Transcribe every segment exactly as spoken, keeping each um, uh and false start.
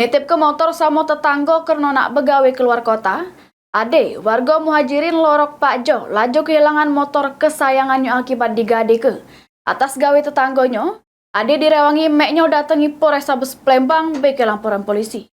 Nitipke motor samo tetanggo kerno nak begawe keluar kota, Ade, warga Muhajirin Lorok Pak Jo, laju kehilangan motor kesayangannyo akibat digadeke. Atas gawe tetanggonyo, Ade direwangi meknyo datengi Polrestabes Palembang beke laporan polisi.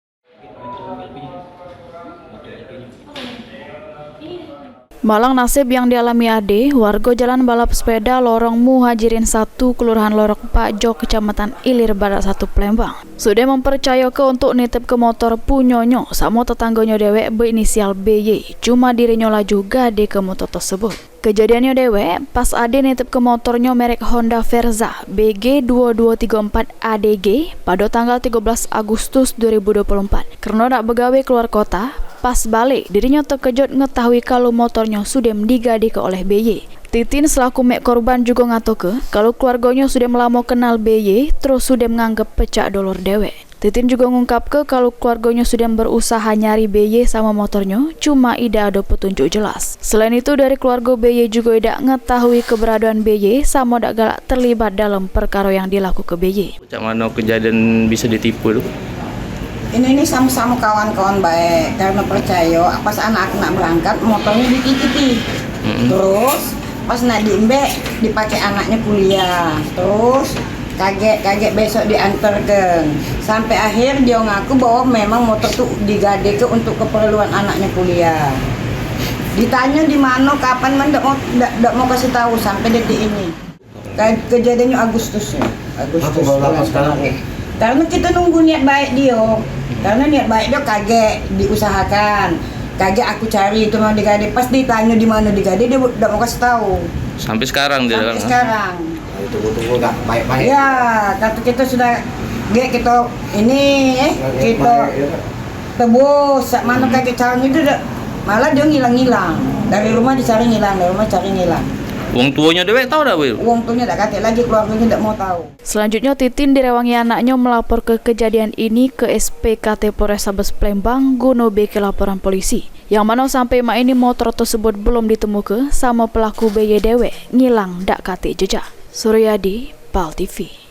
Malang nasib yang dialami Ade, warga jalan balap sepeda lorong Muhajirin satu, Kelurahan Lorok Pak Jo, Kecamatan Ilir Barat satu, Palembang. Sudah mempercayoke untuk nitipke motor punyonyo samo tetanggonyo dewek berinisial B Y, cuma dirinyo laju gadeke motor tersebut. Kejadiannyo dewek, pas Ade nitipke motornyo merek Honda Verza B G dua dua tiga empat A D G pado tanggal tiga belas Agustus dua ribu dua puluh empat. Kerno dak begawe keluar kota, pas balek, dirinyo tekejut ngetahui kalu motornyo sudem digadeke oleh B Y. Titin selaku mek korban jugo ngatoke, kalu keluargonyo sudem lamo kenal B Y, terus sudem nganggep pecak dolor dewek. Titin jugo ngungkapke kalu keluargonyo sudem berusaha nyari B Y samo motornyo, cuma idak ado petunjuk jelas. Selain itu, dari keluargo B Y jugo idak ngetahui keberadoan B Y samo dak galak terlibat dalam perkaro yang dilakuke B Y. Cak mano kejadian bisa ditipu tu? Ini, ini samo-samo kawan-kawan bae, karno percayo, pas anak aku nak berangkat, motornyo dititipi. Mm-mm. Terus, pas nak diembek, dipake anaknyo kuliah. Terus, kagek-kagek besok dianterke. Sampe akhir dio ngaku bahwa memang motor tu digadeke untuk keperluan anaknyo kuliah. Ditanyo di mano, kapan, men dak mau, dak, dak mau kasih tahu sampe detik ini. Ka-, kejadiannyo Agustus ya. Agustus. Apa baru bulan sekarang? Kemarin. Karno kito nunggu niat baik dio. Karno niat baik dio kagek diusahakan. Kagek aku cari itu memang digade. Pas ditanyo di mano digade, dio dak mau kasih tahu. Sampe sekarang dio. Sampe sekarang. Nah, tunggu-tunggu dah baik-baik. Ya, kato kito sudah, gek kito ini, eh, kito tebus, sak mano kagek caronyo tu dak, malah dio ngilang-ngilang. Dari rumah dicari ngilang, dari rumah cari ngilang. Wong tuonyo dewek tau dak, Wil? Wong tuonyo dak katek lagi, keluargonyo dak mau tau. Selanjutnyo, Titin direwangi anaknyo melaporke kejadian ini ke S P K T Polrestabes Palembang guno beke laporan polisi. Yang mano sampe mak ini motor tersebut belum ditemuke, samo pelaku B Y dewek ngilang dak katek jejak. Suryadi, Pal T V.